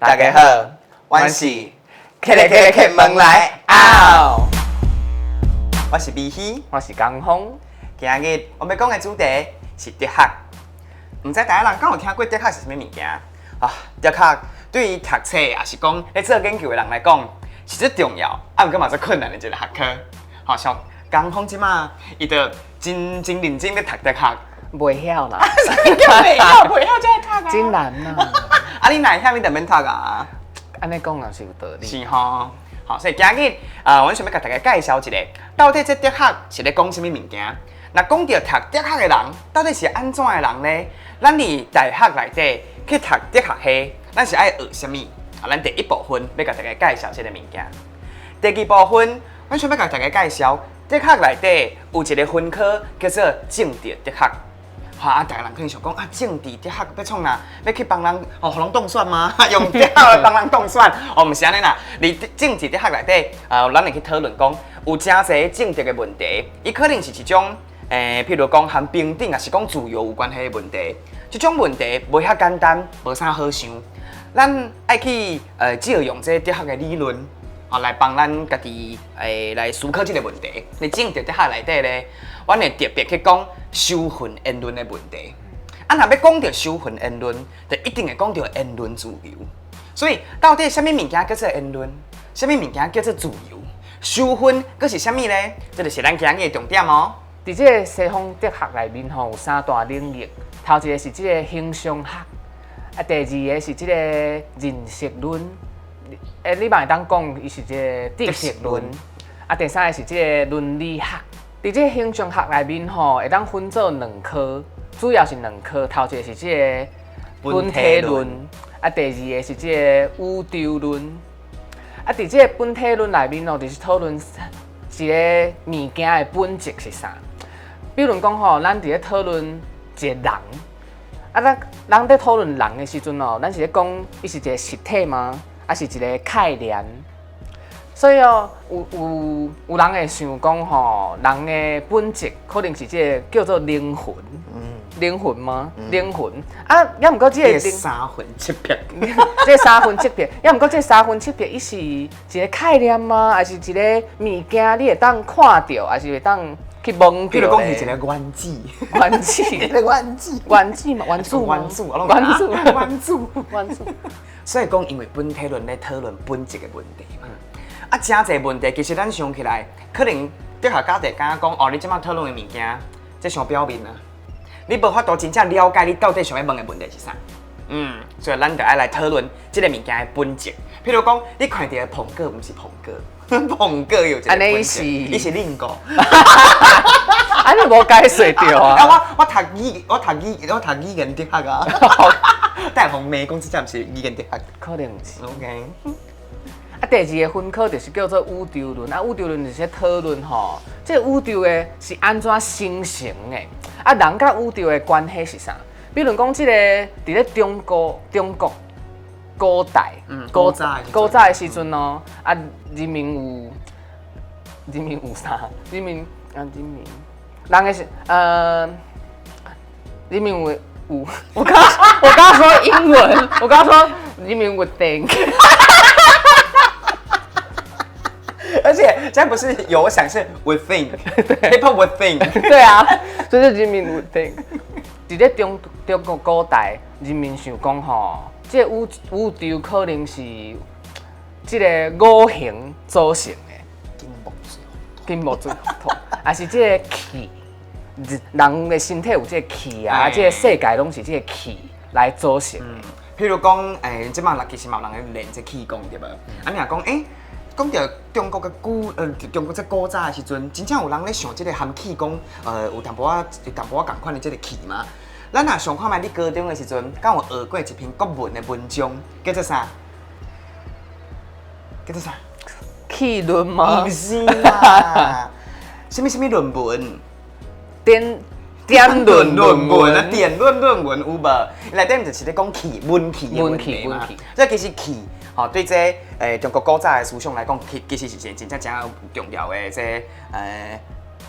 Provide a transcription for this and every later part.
大家好，阮是起來起來開門來嗷，我是美希。我是江峰。今日我欲講的主題是哲學。毋知大家人敢有聽過哲學是啥物物件？啊，哲學對於讀冊抑是講咧做研究的人來講，是足重要，啊，毋過嘛足困難的一個學科。好像江峰這馬，伊就真真認真咧讀哲學。袂曉啦。袂曉，袂曉才會讀啊。真難啊！啊，你若會曉，你就免讀啊。按呢講也是有道理。是吼，好，所以今日啊，阮想欲共大家介紹一下，到底這哲學是咧講啥物物件？若講著讀哲學的人，到底是按怎的人呢？咱佇大學內底去讀哲學系，咱是愛學啥物？啊，咱第一部分欲共大家介紹這个物件。第二部分，阮想欲共大家介紹哲學內底有一個分科叫做政治哲學。哈啊！逐个人可能想講啊，政治哲學欲創啥？欲去幫人哦，予人當選嗎？用哲學來幫人當選？哦，毋是按呢啦。佇政治哲學內底，咱會去討論講，有誠濟政治的問題，伊可能是一種譬如講和平等，抑是講自由有關係的問題。這種問題無遐簡單，無啥好想。咱愛去借用這哲學的理論，哦，來幫咱家己來思考這个問題。佇政治哲學內底咧，阮會特別去講修份言論的問題。啊，若欲講著修份言論，就一定會講著言論自由。所以，到底啥物物件叫做言論？啥物物件叫做自由？修份閣是啥物咧？這就是咱今日的重點哦。佇這个西方哲學內面吼，有三大領域。頭一個是這个形上學，啊，第二个是這个認識論。你嘛會當講伊是這个知識論。啊，第三个是這个倫理學。佇這个形上學內面吼，會當分做兩科，主要是兩科。頭一个是這个本體論，啊，第二个是這个宇宙論。啊，佇這个本體論內面哦，就是討論一个物件的本質是啥。比如講吼，咱佇咧討論一個人，啊，咱人佇討論人的時陣哦，咱是咧講伊是一个實體嗎？抑是一个概念？所以哦，有人會想講吼，人的本質可能是這个叫做靈魂，靈魂嗎？靈魂啊，抑毋過這个三魂七魄，這三魂七魄，抑毋過這三魂七魄，伊是一个概念嗎？抑是一个物件？你會當看著，抑是會當去摸著？比如講是一个原子，原子，一个原子，原子嘛，原子，原子，原子，原子，原子。所以講，因為本體論咧討論本質的問題嘛。啊，誠濟問題，其實咱想起來，可能哲學家就會感覺講，哦，你這擺討論的物件，這傷表面啊，你無法度真正了解你到底想欲問的問題是啥。所以咱就愛來討論這个物件的本質。譬如講，你看著的蘋果毋是蘋果，蘋果有一个本質，伊是鄰國。啊，你無解釋著啊？啊，我讀語言哲學啊。但係予罵講這才毋是語言哲學。可能是。 OK。啊，第二个分科就是叫做宇宙論。啊，宇宙論就是討論吼，這个宇宙的是按怎生成的？啊，人佮宇宙的關係是啥？比如講，這个佇咧中國古代，古早的時陣哦，啊，人民有啥？人民啊，人的是人民有有，我剛說英文，我剛說人民 would think。而且這不是有想是 would think，people would think。對啊，所以人民 would think。佇咧中國古代，人民想講吼，這个宇宙可能是這个五行組成的，金木水金木水火土，抑是這个氣，人的身體有這个氣啊，這个世界攏是這个氣來組成的。譬如講，這擺其實嘛有人咧練這氣功對無？啊，你若講，講著中國這古早的時陣，真正有人咧想這个含氣功，有淡薄仔仝款的這个氣嗎？咱若想看覓，你高中的時陣，敢有學過一篇國文的文章，叫做啥？叫做啥？氣論嗎？毋是啦，啥物啥物論文？典典論論文啊，典論論文有無？內底毋就是咧講氣、文氣的問題嘛？這其實氣，吼，對這中國古早的思想來講，其實是一個真正誠重要的這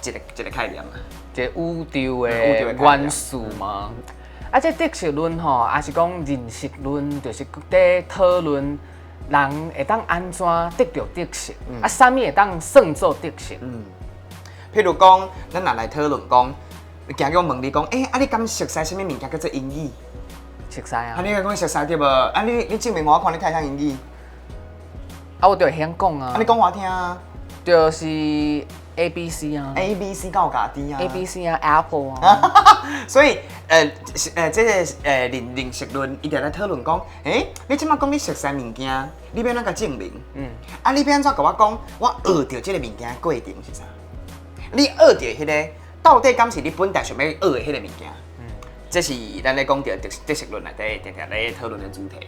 一個概念嘛。一個宇宙的元素嘛。啊，這得失論吼，也是講認識論，就是佇討論人會當按怎得著得失，啊，啥物會當算做得失。譬如講，咱若來討論講，今日我問你講，欸，啊，你敢熟似啥物物件叫做英語？熟似啊。啊，你講熟似對無？啊，你證明我看你太曉英語。啊，我就會曉講啊。啊，你講我聽啊。就是 A B C 啊。 A B C 敢有家己啊。 A B C 啊，Apple 啊。所以，這个認識論，伊就來討論講，欸，你這擺講你熟似物件，你欲按怎共證明？啊，你欲按怎共我講，我學著這个物件的過程是啥？你學著彼个，到底敢是你本來想欲學的彼个物件？這是咱咧講著得失論內底定定咧討論的主題。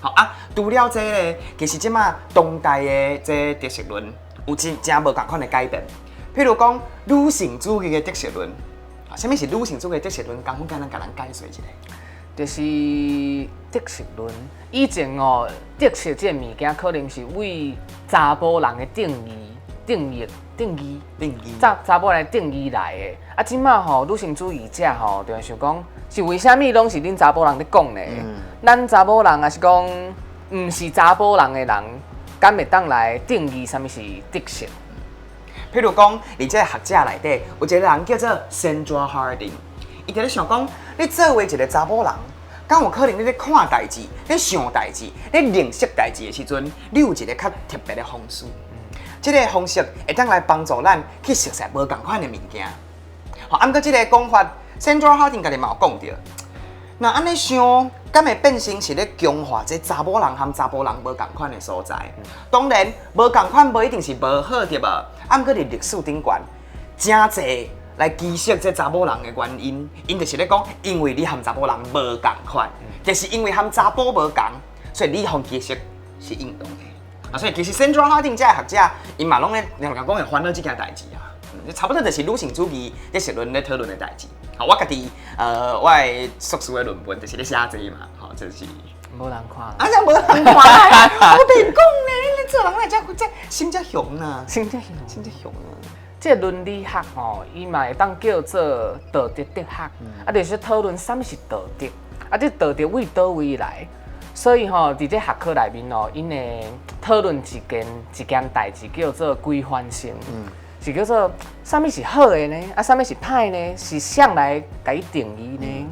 好啊，除了這咧，其實這擺當代的這得失論有真誠無仝款的改變。譬如講女性主義的得失論，啊，啥物是女性主義的得失論？敢好簡單共咱解說一下。就是得失論。以前哦，得失這个物件可能是為查埔人的定義、定義、定義、定義查埔人的定義來的。啊，這擺吼女性主義者吼，就會想講，是為啥物攏是恁查埔人咧講呢？咱查某人，抑是講毋是查埔人的人，敢會當來定義啥物是得失？譬如講，佇這个學者內底，有一個人叫做 Sandra Harding，伊佇咧想講，你作為一個查某人，敢有可能你咧看代誌、咧想代誌、咧認識代誌的時陣，你有一個較特別的方式。這个方式會當來幫助咱去熟悉無仝款的物件。好，啊，毋過這个講法，Sandra Harding 家己嘛有講著。若按呢想，敢會變成是咧強化這查某人和查埔人無仝款的所在？當然，無仝款無一定是無好，對無？啊，毋過佇歷史頂懸，誠濟來歧視這查某人的原因，𪜶就是咧講，因為你和查埔人無仝款，就是因為和查埔無仝，所以你予歧視是應當的。啊，所以其實 Sandra Harding 這个學者，𪜶嘛攏咧常常講會煩惱這件代誌啊。差不多就是女性主義得失論咧討論的代誌。好，我家己我的碩士的論文就是咧寫這个嘛，吼，就是無人看。啊，這無人看，我袂講呢，你做人來遮遮心遮雄啊，心遮雄，心遮雄啊。這個倫理學吼，伊嘛會當叫做道德哲學，啊，就是討論啥物是道德，啊，這道德為佗位來？所以吼，佇這學科內面哦，𪜶會討論一件代誌，叫做規範性。是叫做啥物是好的呢？啊，啥物是歹呢？是誰來共伊定義呢？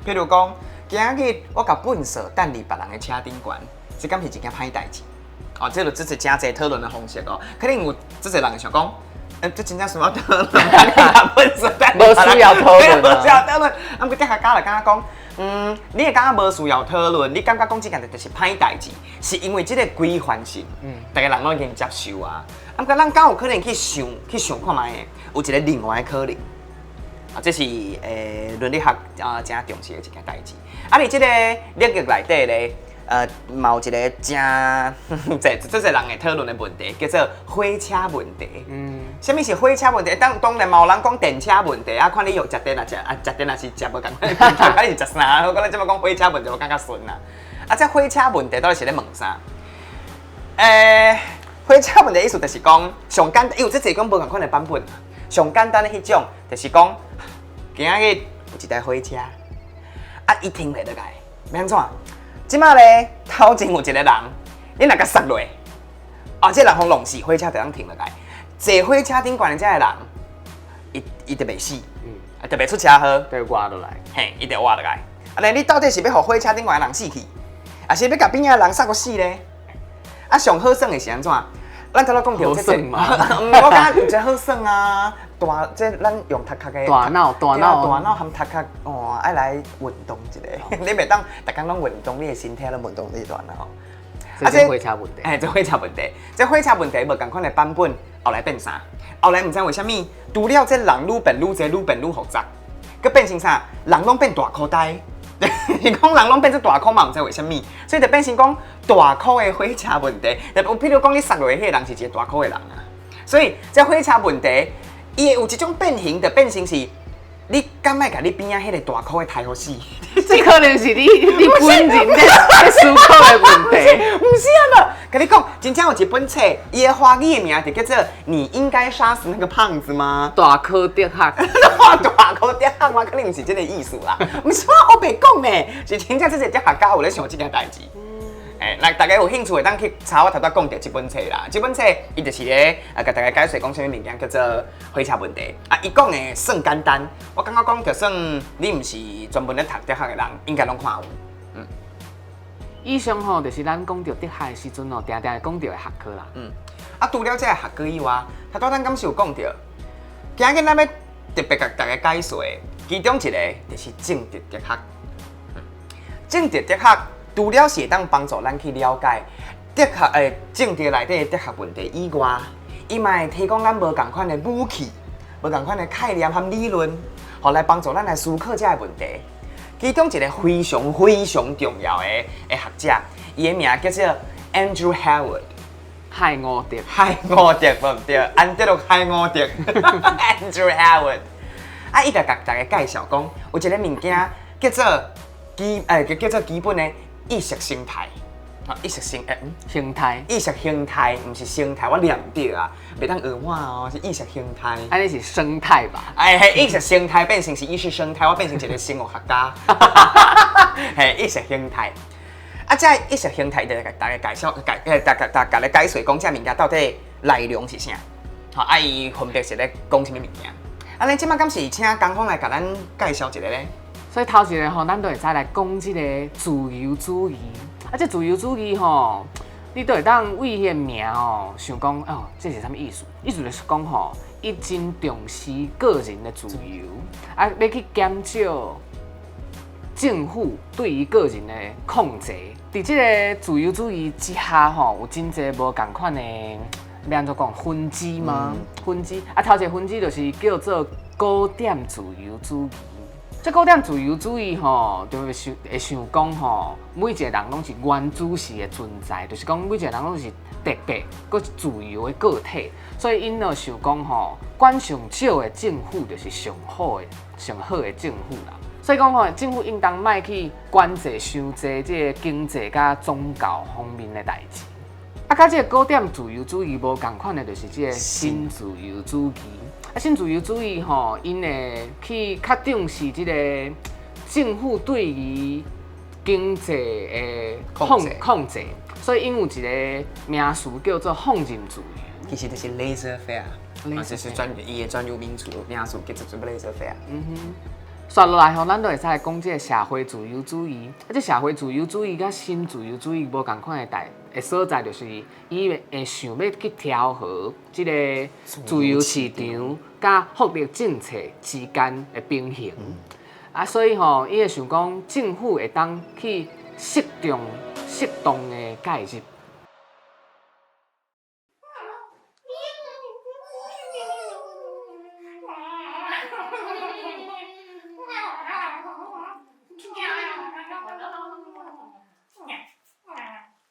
譬如講，今日我共糞掃擲佇別人的車頂懸，這敢是一件歹代誌？哦，這就這是誠濟討論的方式哦。可能有這濟人會想講，欸，這真正需要討論，你共糞掃擲，無需要討論，無需要討論。啊，毋過哲學家就感覺講，你會感覺無需要討論，你感覺講這件就是歹代誌，是因為這個規範性，逐个人攏已經接受啊。啊，毋過咱敢有可能去想看覓，有一個另外的可能。啊，這是倫理學啊誠重視的一件代誌。啊，佇這个領域內底咧，嘛有一個誠濟這濟人會討論的問題，叫做火車問題。啥物是火車問題？當然嘛有人講電車問題啊，看你用食電抑食啊，食電抑是食無仝款，看你是食啥？我講咱這擺講火車問題，我感覺順啊。啊，這火車問題到底是咧問啥？火車問題意思就是講，上簡單，伊有這濟種無仝款的版本。上簡單的彼種，就是講，今仔日有一台火車，啊，伊停袂落來，欲按怎？這擺咧，頭前有一個人，你若共捒落，啊，這個人予弄死，火車就通停落來。坐火車頂懸的這个人，伊就袂死，啊，就袂出車禍，就活落來，嘿，伊就活落來。啊，你到底是欲予火車頂懸的人死去，抑是欲共邊仔的人捒予死咧？啊，上好耍的是按怎？咱拄仔講著好耍嘛我感覺有這好耍啊！大這咱用頭殼的大腦大腦大腦含頭殼哦，愛來運動一下。你袂當逐工攏運動，你的身體攏運動你大腦。這是火車問題。哎，這火車問題，這火車問題無仝款的版本，後來變啥？後來毋知為啥物，除了這人愈變愈濟，愈變愈複雜，閣變成啥？人攏變大箍呆。是講人攏變做大箍嘛，毋知為啥物，所以就變成講大箍的火車問題。就譬如講，你捒落去彼個人是一個大箍的人啊，所以這火車問題，伊會有一種變形，就變成是，你敢愛共你邊仔彼個大箍的刣予死？這可能是你本人在思考的問題。毋是啊啦，共你講，真正有一本冊，伊的華語的名就叫做《你應該殺死那個胖子嗎》。大科哲學。大科哲學嘛，可能毋是這个意思啦。毋是我烏白講呢，是真正這個哲學家有咧想這件代誌。欸，來大家有興趣會當去查我頭拄講著這本冊啦。這本冊伊就是咧啊，共大家解釋講啥物物件叫做火車問題。啊，伊講的算簡單，我感覺講就算你毋是專門咧讀哲學的人，應該攏看有。以上吼，就是咱講著哲學的時陣吼，定定會講著的學科啦。啊，除了這个學科以外，頭拄咱敢是有講著，今日咱欲特別共大家解說的，其中一个就是政治哲學。政治哲學除了是會當幫助咱去了解哲學政治內底的哲學問題以外，伊嘛會提供咱無仝款的武器、無仝款的概念和理論，予來幫助咱來思考這个問題。其中一个非常非常重要的學者，伊的名叫做 Andrew Howard。海伍德。海伍德無毋對，安德魯海伍德，Andrew Howard。啊，伊就共大家介紹講，有一个物件叫做基本的意識形態。啊，意識形形態。意識形態，毋是生態，我念毋對啊，袂當訛我哦，是意識形態。按呢是生態吧？哎嘿，意識形態變成是意識生態，我變成一个生物學家。嘿，意識形態。啊，這意識形態就共大家介紹，介大家大家來解說講，這物件到底內容是啥？吼，啊，伊分別是咧講啥物物件？啊，咱這擺敢是請江峰來共咱介紹一下咧？所以頭一个吼，咱都會使來講這个自由主義。啊，這自由主義吼，你都會當為彼个名吼，想講哦，這是啥物意思？意思就是講吼，伊真重視個人的自由，啊，欲去減少政府對於個人的控制。佇這个自由主義之下吼，有真濟無仝款的，欲按怎講分支嗎？分支啊，頭一个分支就是叫做古典自由主義。這古典自由主義吼，就會想會想講吼，每一個人攏是原子式的存在，就是講每一個人攏是特別閣是自由的個體，所以𪜶就想講吼，管上少的政府就是上好的、上好的政府啦。所以講吼，政府應當莫去管制傷濟這个經濟佮宗教方面的代誌。啊，佮這个古典自由主義無仝款的，就是這个新自由主義。啊，新自由主義吼，𪜶會去較重視這个政府對於經濟的控制控制，所以𪜶有一个名詞叫做放任自由。其實就是 laissez-faire，啊，這是伊的專有名詞，名詞叫做 laissez-faire。紲落來吼，咱就會使來講這个社會自由主義。啊，這社會自由主義佮新自由主義無仝款的代的所在，就是伊會想欲去調和這个自由市場佮福利政策之間的平衡。啊，所以吼，伊會想講政府會當去適當的介入。